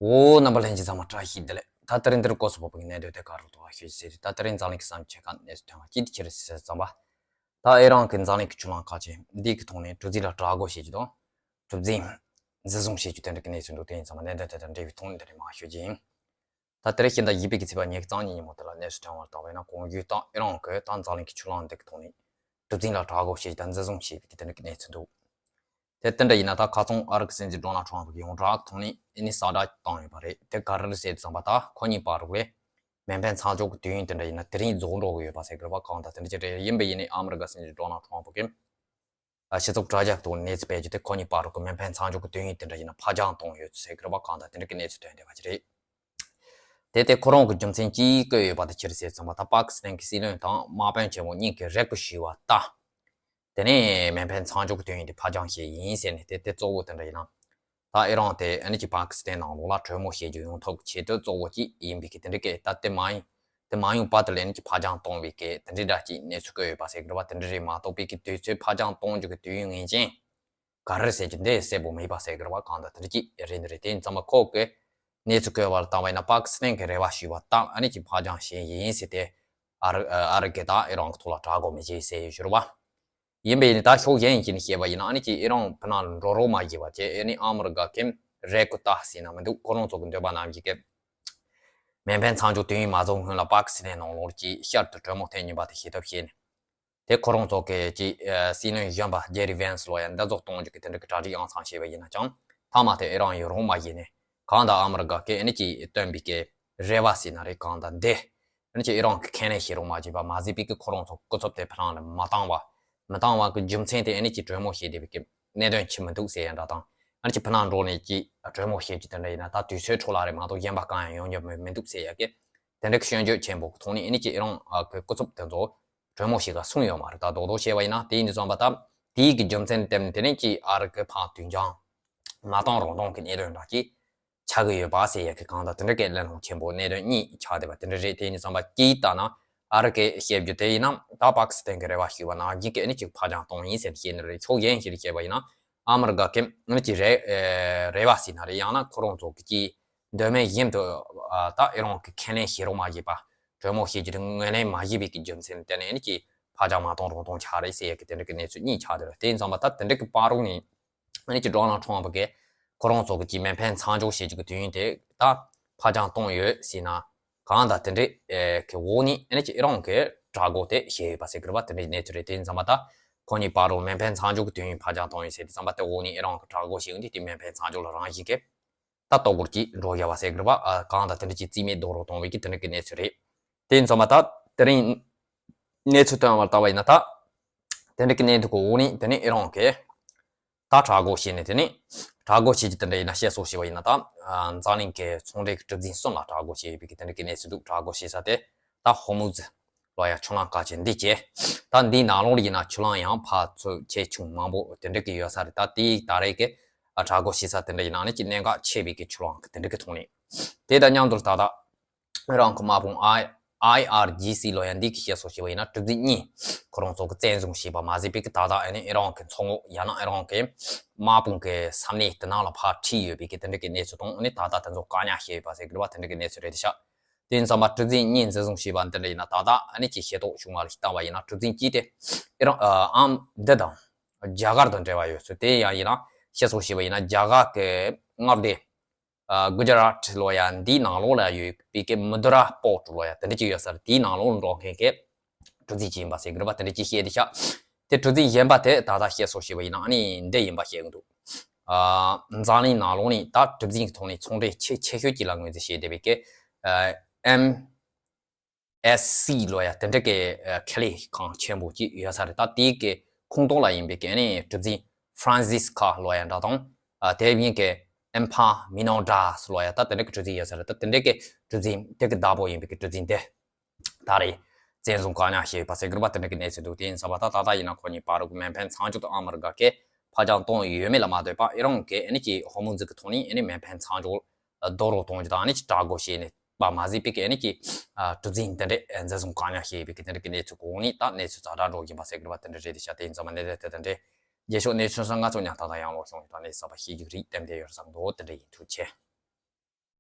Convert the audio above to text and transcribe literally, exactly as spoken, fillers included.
འོ། རྣམ་པ་ལྷན་རྒྱས་ཚང་མ་བཀྲ་ཤིས་བདེ་ལེགས། ད་དེ་རིང་འདིར་སྐོར་སུ་བབས་པའི་གནད་དོན་དེ་ག་རུ་ཐོག་ཤོད་ཟེར། ད་དེ་རིང་འཛམ་གླིང་གི་ས་མཚམས་ཆེ་ཁག་གནས་ཚུལ་ཐོན་པ་ཅི་ཐད་ཁྱེར་ཟེར་ཙམ་པ། ད་ཨི་རན་གྱི་འཛམ་གླིང་གི་ཆུ་ལམ་ཁག་ཅིག་འདི་གི་ཐོག་ནས་གྲུ་འཛིན་ལ་དྲག་རྒོལ་བྱེད་རྒྱུ་དང་། གྲུ་འཛིན་འཛིན་བཟུང་བྱེད་རྒྱུ་དེ་འདྲ་གི་གནས་ཚུལ་འདུག་དེ་ཡིན་ཙང་མ་གནད་དོན་དེ་དང་འབྲེལ་བའི་ཐོག་ནས་དེ་རིང་མར་ཤོད་ཀྱི་ཡིན། ད་དེ་རིང་ཕྱི་ཟླ་བཞི་པའི་གི་ཚེས་པ་ཉེར་གཅིག་ཉིན་མོ་དེ་ལ་གནས་ཚུལ་ཐོན་པར་བལྟས་པ་ཡིན་ན། གོང་ཞུས་ལྟར་ཨི་རན་གྱིས་ད་འཛམ་གླིང་གི་ཆུ་ལམ་འདི་གི་ཐོག་ནས་གྲུ་འཛིན་ལ་དྲག་རྒོལ་བྱེད་རྒྱུ་དང་འཛིན་བཟུང་བྱེད་རྒྱུ་དེ་འདྲ་གི་གནས་ཚུལ་འདུག་དེ་དེ་འདྲ་ཡིན་ན། ད་ཁ་སང་ཨ་རི་གི་སྲིད་འཛིན་ཌོ་ནལ་ཊམ་གྱིས་ཡོངས་གྲགས་ཐོག་ནས་ཨ་ནི་གསལ་བསྒྲགས་བཏང་ཡོད་པ་རེད། དེ་ག་རེ་རེད་ཟེར་དུས་ཙམ་པ། ད་ཁོ་གཉིས་བར་དུ་གི་མེ་འཕེན་མཚམས་འཇོག་གི་དུས་ཡུན་དེ་འདྲ་ཡིན་ན་དེ་རིང་རྫོགས་འགྲོ་གི་ཡོད་པ་ཟེར་གི་རེད་པ། གང་ལྟར་དེ་འདྲ་ཅིག་རེད། ཡིན་པ་ཡིན་ནའི་ཨ་མི་རི་ཀ་སྲིད་འཛིན་ཌོ་ནལ་ཊམ་གྱིས་ཨ་སྤྱི་ཚོགས་དྲ་རྒྱ་གི་ཐོག་གནས་ཚུལ་སྤེལ་རྒྱུ་དེ་ཁོ་གཉིས་བར་དུ་གི་མེ་འཕེན་མཚམས་འཇོག་གི་དུས་ཡུན་དེ་འདྲ་ཡིན་ན་ཕར་འགྱངས་གཏོང་ཡོད་ཟེར་གི་རེད་པ། གང་ལྟར་དེ་འདྲ་གི་གནས་ཚུལ་ཐོན་བསྡད་པ་ཅིག་རེད། དེ་དེ་ཁོ་རང་གི་རྒྱུ་མཚན་ཅིག་བཀོད་ཡོད་པ་དེ་ཅི་རེད་ཟེར་ཙམ་པ། ད་པ་ཀི་སི་ཐན་གྱི་སྲིད་བློན་དང་དམག་དཔོན་ཆེན་མོ་གཉིས་ཀྱིས་རེ་སྐུལ་ཞུས་པ་ལྟར། དེ་ནས་མེ་འཕེན་མཚམས་འཇོག་གི་དུས་ཡུན་དེ་ཕར་འགྱངས་བྱས་ཡིན་ཟེར་ནས། དེ་དེ་གཙོ་བོ་དེ་འདྲ་ཡིན་ན། ད་ཨི་རན་དེ་ཨ་ནི་ཅིག་པ་ཀི་སི་ཐན་ནང་ལོགས་ལ་གྲོས་མོལ་བྱེད་རྒྱུ་ཡོང་ཐབས་ཆེད་དུ་གཙོ་བོ་ཅིག་ཡིན་པའི་གི་དེ་འདྲ་གི། ད་དེ་མ་ཡིན། དེ་མ་ཡོང་བར་དུ་ལ་ཨ་ནི་ཅིག་ཕར་འགྱངས་གཏོང་བའི་གི་དེ་འདྲའི་འདྲ་ཅིག་གནས་ཚུལ་བཀོད་ཡོད་པ་ཟེར་གི་རེད་པ། དེ་འདྲ་རེད་མ་གཏོགས་པའི་གི་དུས་ཚོད་ཕར་འགྱངས་གཏོང་རྒྱུ་གི་དུས་ཡུན་ངེས་ཅན་ག་རེ་ཟེར་གྱི་འདི་གསལ་པོ་མེད་པ་ཟེར་གི་རེད་པ། གང་ལྟར་དེ་འདྲ་ཅིག་རེད་འདི་རེད། དེ་ཡིན་ཙམ་པ་ཁོ་གི་གནས་ཚུལ་བཀོད་པར་བལྟས་པ་ཡིན་ན། པ་ཀི་སི་ཐན་གྱིས་རེ་བ་ཞུས་པ་ལྟར་ཨ་ནི་ཅིག་ཕར་འགྱངས་བྱས་ཡིན་ཟེར་ཏེ། ཨ་རི་ཨ་རི་གིས་ད་ཨི་རན་གྱི་ཐོག་ལ་དྲག་རྒོལ་མི་བྱེད་ཟེར་ཡོད་ཞུ་རེད་པ། ཡིན་པས་ནི་ད་ཕྱོགས་གཞན་ཞིག་ནས་བཤད་པ་ཡིན་ན། ཨ་ནི་ཅིག་ཨི་རན་ཕྱི་ནང་འགྲོ་རོགས་མ་བྱེད་པ་བྱས། ཨ་ནི་ཨ་མི་རི་ཀ་གིས་རེ་སྐུལ་ལྟ་ཟེར་ན་མི་འདུག་ཁོ་རང་ཚོ་གི་འདོད་པ་ནང་བཞིན་གི་མེ་འཕེན་མཚམས་འཇོག་དུས་ཡུན་མ་རྫོགས་སྔོན་ལ་པ་ཀི་སི་ཐན་ནང་ལོགས་ཀྱི་ཤར་དུ་གྲོས་མོལ་ཐེངས་གཉིས་པ་དེ་བྱེད་ཐབས་བྱས་ནས། དེ་ཁོ་རང་ཚོ་གི་ཅིག་ཨ་སྲིད་བློན་གཞོན་པ་ཇེ་ཌི་ཝན་སི་ལོ་ཡ་འདི་ཚོ་གཏོང་རྒྱུ་གི་དེ་འདྲ་གི་གྲ་སྒྲིག་ཡང་སང་བྱས་པ་ཡིན་ན་ཀྱང་། མཐའ་མ་དེ་ཨི་རན་ཡོང་རོགས་མ་བྱས་ནས། གང་ལྟར་ཨ་མི་རི་ཀ་གིས་ཨ་ནི་ཅིག་བཏོན་པའི་གི་རེ་བ་ཟེར་ན་རེད། གང་ལྟར་འདི་ཨ་ནི་ཅིག་ཨི་རན་གྱིས་ཁས་ལེན་བྱེད་རོགས་མ་བྱས་པ་མ་ཟད་པའི་གི་ཁོ་རང་ཚོ་སྐུ་ཚབ་དེ་ཕྱི་ནང་ལ་མ་བཏང་བ། མི་བཏང་བ་གི་རྒྱུ་མཚན་དེ་ཨ་ནི་ཅིག་གྲོས་མོལ་བྱེད་བསྡད་པའི་གི་གནད་དོན་ཅིག་མི་འདུག་ཟེར་ཡ་འདྲ་དང་། ཨ་ནི་ཅིག་ཕྱི་ནང་འགྲོ་ནས་ཅིག་གྲོས་མོལ་བྱེད་རྒྱུ་དེ་འདྲ་ཡིན་ན་ད་དུས་ཚོད་འཕྲོ་བརླག་རེད་མ་གཏོགས་གཞན་པ་གང་ཡང་ཡོང་རྒྱུ་མི་མི་འདུག་ཟེར་ཡ་གི་དེ་འདྲ་གི་སྐྱོན་བརྗོད་ཆེན་པོ་གི་ཐོག་ནས། ཨ་ནི་ཅིག་ཨི་རན་གྱི་སྐུ་ཚབ་དེ་ཚོ་གྲོས་མོལ་བྱེད་ག་གསུངས་ཡོད་མ་རེད། ད་རྡོག་རྡོག་བཤད་པ་ཡིན་ན། དེ་ཡིན་དུས་ཙམ་པ་ད་དེའི་གི་རྒྱུ་མཚན་དེ་དེ་ནས་ཅིག་ཨ་རི་གི་ཕར་དུས་འགྱངས་མ་བཏང་རོགས་གཏོང་གི་གནད་དོན་འདྲ་ཅིག་ཆགས་ཀྱི་ཡོད་པ་ཟེར་ཡ་གི་གང་ལྟར་དེ་འདྲ་གི་གླེང་སློང་ཆེན་པོ་གནད་དོན་གཉིས་ཆགས་བསྡད་པ་དེ་འདྲ་རེད། དེ་ཡིན་དུས་ཙམ་པ་ཅིག་ལྟ་ན། ཨ་རི་གི་བཤད་རྒྱུ་དེ་ཡིན་ན། ད་པ་ཀི་སི་ཐན་གྱིས་རེ་བ་ཞུས་པ་ནང་བཞིན་གི་ཨ་ནི་ཅིག་ཕར་འགྱངས་གཏོང་ཡིན་ཟེར་བཤད་ནི་རེད། ཕྱོགས་གཞན་ཞིག་ལ་བཤད་པ་ཡིན་ན། ཨ་མི་རི་ཀ་གིས་ཨ་ནི་ཅིག་རེ་ཨེ་རེ་བ་ཟེར་ན་རེད། ཡང་ན་ཁོ་རང་ཚོ་གི་ཅིག་འདོད་མོས་བཞིན་དུ་ཨ་ད་ཨི་རན་གྱིས་ཁས་ལེན་བྱེད་རོགས་མ་བྱས་པ། གྲོས་མོལ་བྱེད་རྒྱུ་དེ་ངོས་ལེན་མ་བྱས་པའི་གི་རྒྱུ་མཚན་དེ་ནས་ཨ་ནི་ཅིག་ཕར་འགྱངས་མ་གཏོང་རོགས་གཏོང་ཆགས་རེད་ཟེར་ཡ་གི་དེ་འདྲ་གི་གནས་ཚུལ་གཉིས་ཆགས་བསྡད་རེད། དེ་ཡིན་ཙམ་པ་ད་དེ་འདྲ་གི་བར་རུ་ནས་ཨ་ནི་ཅིག་ཌོ་ནལ་ཊམ་གིས་ཁོ་རང་ཚོ་གི་ཅིག་མེ་འཕེན་མཚམས་འཇོག་བྱེད་རྒྱུ་གི་དུས་ཡུན་དེ་ད་ཕར་འགྱངས་གཏོང་ཡོད་ཟེར་ན། གང་ལྟར་དེ་འདྲའི་ཨེ་གི་འོག་ནས་ཨ་ནི་ཅིག་ཨི་རན་གྱིས་དྲག་རྒོལ་དེ་བྱས་ཡོད་པ་ཟེར་གི་རེད་པ། དེ་འདྲའི་གནས་ཚུལ་རེད། དེ་ཡིན་ཙམ་པ་ད་ཁོ་གཉིས་བར་རུ་མེ་འཕེན་མཚམས་འཇོག་གི་དུས་ཡུན་ཕར་འགྱངས་གཏོང་ཡོད་ཟེར་དུས་ཙམ་པ། དེ་འོག་ནས་ཨི་རན་གྱིས་དྲག་རྒོལ་བྱས་ཡོད་དུས་དེ་མེ་འཕེན་མཚམས་འཇོག་ལ་རང་བཞིན་གྱིས་ད་ལྟོ་སྐོར་གྱིས་འགྲོ་བཞག་པ་ཟེར་གི་རེད་པ། ཨ་གང་ལྟར་དེ་འདྲ་ཅིག་རྩིས་མེད་རྡོག་རོལ་གཏོང་བའི་གི་དེ་འདྲ་གི་གནས་ཚུལ་རེད། དེ་ཡིན་ཙམ་པ་ད་དེ་རིང་གནས་ཚུལ་ཐོན་པར་བལྟས་པ་ཡིན་ན། ད་དེ་འདྲ་གི་གནས་ཚུལ་གི་འོག་ནས་དེ་ནས་ཨི་རན་གྱིས་ད་དྲག་རྒོལ་བྱས་ནས། དེ་ནས་དྲག་རྒོལ་བྱེད་ཀྱི་དེ་འདྲ་ཡིན་ན་བཤད་སྲོལ་ཞིག་པ་ཡིན་ན། ད་ཨ་འཛམ་གླིང་གི་ཚོང་འབྲེལ་གྱི་གྲུ་གཟིངས་གསུམ་ལ་དྲག་རྒོལ་བྱས་ཡོད་པའི་གི་དེ་འདྲ་གི་གནས་ཚུལ་འདུག་དྲག་རྒོལ་བྱེད་ས་དེ་ད་ཧོར་མུ་ཛི་ལོ་ཡ་ཆུ་ལམ་ཁག་ཅིག་འདི་བྱས། ད་འདིའི་ནང་ལོགས་ལ་ཡིན་ན་ཆུ་ལམ་ཡང་ཕར་ཚུར་ཆེ་ཆུང་མང་པོ་དེ་འདྲ་གི་ཡོད་ས་རེད། ད་དེའི་ད་རེས་ཀྱི་ཨ་དྲག་རྒོལ་བྱེད་ས་དེ་འདྲ་ཡིན་ན་ཨ་ནི་ཅིག་གནད་འགག་ཆེ་བའི་གི་ཆུ་ལམ་གི་དེ་འདྲ་གི་ཐོག་ནས། དེ་དང་མཉམ་དུ་ད་ལྟ་ཨི་རན་གྱི་དམག་དཔུང་ཨའི་ཨའི་ཨར་ཇི་སི་ལོ་ཡ་འདི་གི་བཤད་སྲོལ་ཞིག་པ་ཡིན་ན། གྲུ་གཟིངས་གཉིས་ཁོ་རང་ཚོ་གིས་བཙན་བཟུང་བྱས་པ་མ་ཟད་པའི་གི་ད་ལྟ་ཨ་ནི་ཨི་རན་གྱི་མཚོ་ངོགས་ཡང་ན་ཨི་རན་གྱི་དམག་དཔུང་གི་ས་གནས་དེ་ནང་ལ་ཕར་ཁྲིད་ཡོད་པའི་གི་དེ་འདྲ་གི་གནས་ཚུལ་དང་། ཨ་ནི་ད་ལྟ་དེ་ཚོ་བཀག་ཉར་བྱས་ཡོད་པ་ཟེར་གི་རེད་པ། དེ་འདྲ་གི་གནས་ཚུལ་རེད་ཤག་དེ་ཡིན་ཙང་མ་གྲུ་གཟིངས་གཉིས་འཛིན་བཟུང་བྱས་པ་འདི་འདྲ་ཡིན་ན། ད་ལྟ་ཨ་ནི་ཅིག་ཤེས་རྟོགས་བྱུང་བ་ལ་བལྟས་པ་ཡིན་ན། གྲུ་གཟིངས་གཅིག་དེ་ཨི་རན་ཨ་ཨམ་འདི་དང་རྒྱ་གར་དང་འབྲེལ་བ་ཡོད་ཚུལ། དེ་ཡང་ཡིན་ན་བཤད་སྲོལ་ཞིག་པ་ཡིན་ན། རྒྱ་གར་གྱི་མངའ་སྡེ་ཨ་གུ་ཇ་རཱཏ་ལོ་ཡ་འདིའི་ནང་ལོགས་ལ་ཡོད་པའི་གི་མུ་དུ་ར་པོར་ཊི་ལོ་ཡ་དེ་འདྲ་ཅིག་ཡོད་ས་རེད། དེའི་ནང་ལོགས་ལ་འགྲོ་མཁན་གྱི་གྲུ་གཟིངས་ཅིག་ཡིན་པ་ཟེར་གི་རེད་པ། དེ་འདྲ་ཅིག་བཤད་དེ་ཤག་དེ་གྲུ་གཟིངས་གཞན་པ་དེ་ད་ལྟ་བཤད་སྲོལ་ཞིག་པ་ཡིན་ན་ཨ་ནི་འདི་ཡིན་པ་བཤད་གི་འདུག་ཨ་འཛམ་གླིང་ནང་ལོགས་ནས་ད་གྲུ་གཟིངས་ཀྱི་ཐོག་ནས་ཚོང་འབྲེལ་ཆེས་ཆེ་ཤོས་ཅིག་ལ་ངོས་འཛིན་བྱེད་བསྡད་པའི་གི་ཨ་ཨེམ་ཨེས་སི་ལོ་ཡ་དེ་འདྲ་གི་ཨ་ཁེ་ལས་ཁང་ཆེན་པོ་ཅིག་ཡོད་ས་རེད། ད་དེའི་གི་ཁོངས་གཏོགས་ལ་ཡིན་པའི་གི་ཨ་ནི་གྲུ་གཟིངས་ཧྥ་རན་སིས་ཁ་ལོ་ཡ་འདྲ་དང་། ཨ་དེ་བཞིན་གི་ཨེམ་ཕ་མི་ནོ་ཌ་ལོ་ཡ་ད་དེ་འདྲ་གི་གྲུ་གཟིངས་ཡོད་ས་རེད། ད་དེ་འདྲ་གི་གྲུ་གཟིངས་དེ་གི་བདག་པོ་ཡིན་པའི་གི་གྲུ་གཟིངས་དེ་ད་རེས་བཙན་བཟུང་བཀག་ཉར་བྱས་ཡོད་པ་ཟེར་གི་རེད་པ། དེ་འདྲ་གི་གནས་ཚུལ་འདུག་དེ་ཡིན་ཙང་མ་ད་ད་ལྟ་ཡིན་ན་ཁོ་གཉིས་བར་དུ་གི་མེ་འཕེན་མཚམས་འཇོག་དང་ཨ་མི་རི་ཀ་གིས་ཕར་འགྱངས་གཏོང་ཡོད་མེད་ལ་མ་ལྟོས་པར། ཨི་རན་གྱིས་ཨ་ནི་ཅིག་ཧོར་མུ་ཛི་གི་ཐོག་ནས་ཨ་ནི་མེ་འཕེན་མཚམས་འཇོག་རྡོག་རོལ་གཏོང་རྒྱུ་དང་། ཨ་ནི་ཅིག་དྲག་རྒོལ་བྱས་ནས་པ་མ་ཟད་པའི་གི་ཨ་ནི་ཅིག་གྲུ་གཟིངས་དེ་འདྲས་འཛིན་བཟུང་བཀག་ཉར་བྱས་ཡོད་པའི་གི་དེ་འདྲ་གི་གནས་ཚུལ་གོ་ནས། ད་གནས་ཚུལ་ཛ་དྲག་འགྲོ་བཞིན་པ་ཟེར་གི་རེད་པ། དེ་འདྲ་རེད་དེ་ཤག་དེ་ཡིན་ཙང་མ་གནད་དོན་དེ་དེ་འདྲས། རྗེས་ཕྱོགས་གནས་ཚུལ་སོགས་ང་ཚོ་ཉག་ཐག་ཐག་ཡང་ལོག་བྱུང་ཡོད་དང་གནས་ཚུལ་གསར་པ་ཤེས་རྒྱུ་རིགས་གཏན་འཁེལ་ཡོད་བསམ་འདུག་དེ་འདྲ་ཡིན། ཐུགས་རྗེ་ཆེ།